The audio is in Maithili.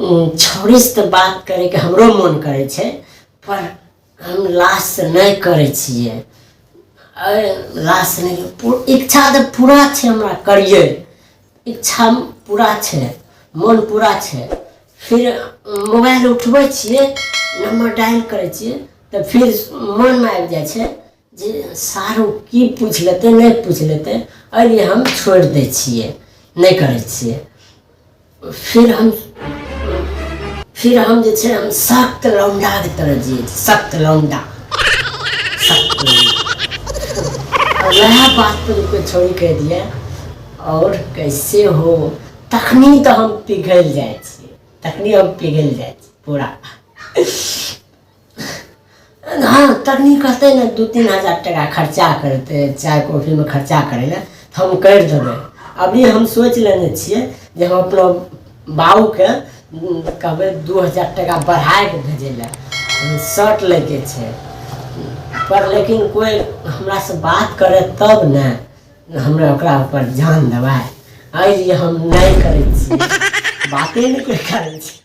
छौड़ीसँ तऽ बात करैके हमरो मोन करै छै, पर हम लाजसँ नहि करै छियै। लाजसँ नहि, इच्छा तऽ पूरा छै हमरा करियै, इच्छा पूरा छै, मोन पूरा छै। फिर मोबाइल उठबै छियै, नम्बर डायल करै छियै, तऽ फिर मोनमे आबि जाइ छै जे सारू की पूछि लेतै, नहि पूछि लेतै। एहि लिए हम छोड़ि दै छियै, नहि करै छियै। फिर हम जे छै, हम सख्त लौंडाके तरह जियै छी, सख्त लौंडा, सख्त लौंडा। वएह बात पर कोइ छोड़ी कहि दिए और कैसे हो, तखनी तऽ हम पिघलि जाइ छियै, तखनी हम पिघलि जाइ छी पूरा। हँ, तखनी कहतै ने 2-3 हजार टाका खर्चा करतै, चाय कॉफीमे खर्चा करै लए, तऽ हम करि देबै। अभी हम सोचि लेने छियै जे हम अपना बाबूके कहबै 2000 टाका बढ़ाके भेजै लए, शर्ट लैके छै। पर लेकिन कोइ हमरासँ बात करे तब ने हमरा ओकरा ऊपर ध्यान देबै। एहि लिए हम नहि करै छियै, बाते नहि कोइ करै छै।